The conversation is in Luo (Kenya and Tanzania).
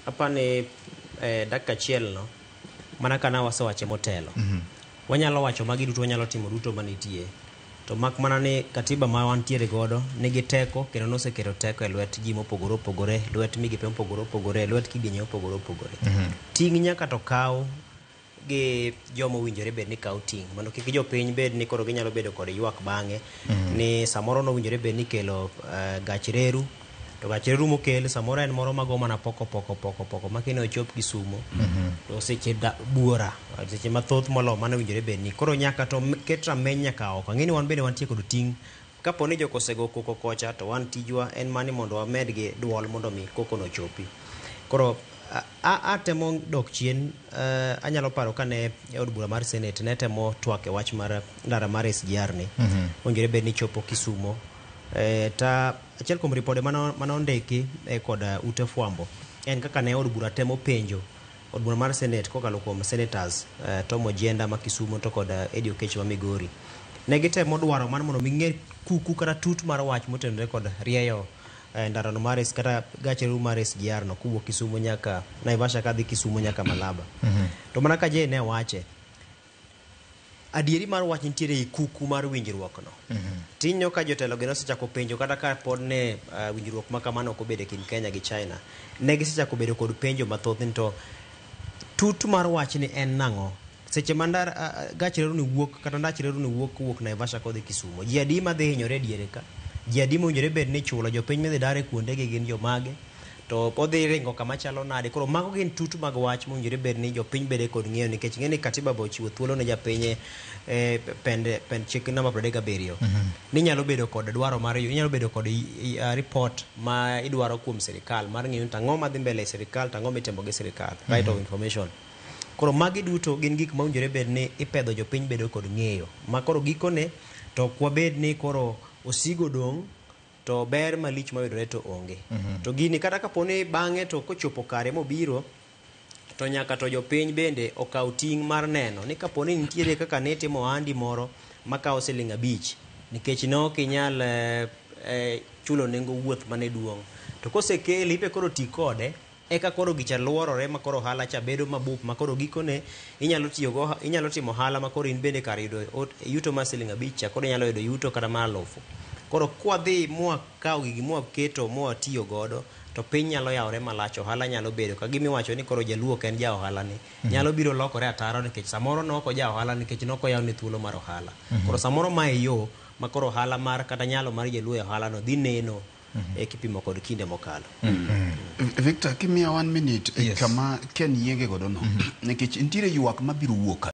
Apani dakika achiel no, mana ka nawasewache motelo. Wanyalo wacho magi duto, wanyalo timo duto manitie. To mak mana ni katiba ma wantiere godo nigi teko kendo noseketo teko e lwet ji mopogore opogore, lwet migepe mopogore opogore, lwet kidienje mopogore opogore. Ting' nyaka to kaw gi joma owinjore bed ni kawo ting' mondo kik jopiny bed ni koro ginyalo bedo kod ywak bang'e ni samoro nowinjore bed ni ikelo gach reru to gach reru mokel samoro en moro mago mana poko poko poko poko ma kine ochop Kisumo to seche da, buora seche mathoth molo mano owinjore bed ni koro nyaka to ket rameny nyaka oko. Ang'e ni wan bende wantie kod ting' kapo ni jok osego koko kocha to wan tijwa en mani mondo wamed gi duol mondo mi koko no chopi. Koro atemo dok chien, anyalo paro kane e od bura mar Senate ne temo twak e wach mar ndara mar SGR ni owinjore bed ni chopo Kisumo, ta achiel kuom ripode mane ondiki kod ute fwambo en kaka ne od bura temo penjo od bura mar Senate kokalo kuom senators Tom Ojienda ma Kisumo to kod Eddie Oketch ma Migori. Ne gitemo dwaro mar mondo mi ng'e kuku kata tut mar wach motenore kod rieyo ndarano mar kata gach reru mar SGR no kowuok Kisumo nyaka Naivasha kadhi Kisumo nyaka Malaba. To mana ka Jay ne wache, adieri mar wach nitiere ei kuku mar winjruok no. Tinyo ka jotelo gi nosechako penjo kata ka pod ne winjruok ma kamano ok obedo e kind Kenya gi China, ne gisechako bedo kod penjo mathoth ni to tut mar wachni en nang'o? Seche ma ndar gach reru ni wuok kata ndach reru ni wuok kowuok Naivasha kodhi Kisumo, ji adi madhi hinyore e diere ka? Ji adi mowinjore bed ni ichulo? Jopiny midhi dar e kuondegi gin jomage? To odhi ringo kama chalo nade? Koro mago gin tut mag wach mowinjore bed ni jopiny bede kod ng'eyo nikech ng'e ni katiba be ochiwo thuolo ne japiny pend, pend chik namba 37 ni nyalo bedo kod dwaro mar inyalo bedo kod report ma idwaro kuom sirikal mar ng'eyo ni to ang'o madhi mbele e sirikal to ang'o mitimo gi sirikal, right of information. Koro magi duto gin gik mowinjore bed ni ipedho jopiny bedo kod ng'eyo ma koro gikone to ok wabed ni koro osigo dong' to ber malich mayudore to onge. To gini kata kapo ni bang'e to kochopo kare mobiro to nyaka to jopiny bende okaw ting' mar neno ni kapo ni nitiere kaka nitimo ohandi moro makawo siling 5 nikech ne ok inyal chulo nengo wuoth mane duong', to kosekele ibe koro ti kode eka koro gicha luorore ma koro ohala cha bedo mabup ma koro gikone inyalo tiyogo inyalo timo ohala ma koro in bende kar yudo yuto mar siling 5 cha koro inyalo yudo yuto kata mar alufu. Koro kwadhi mwakawo gigi mwaketo mwatiyo godo to piny nyalo yawore malach, ohala nyalo bedo ka gimiwacho ni koro jaluo ok en ja ohala ni nyalo biro lokore ataro nikech samoro nok oja ohala nikech nok oyawne thuolo mar ohala. Koro samoro mae e yo ma koro ohala mar kata nyalo mar jaluo e ohala no dhi neno kipimo kod kinde mokalo. Victor, kimiya one minute, kama Ken yienge godo no, nikech nitiere ywak mabiro wuok.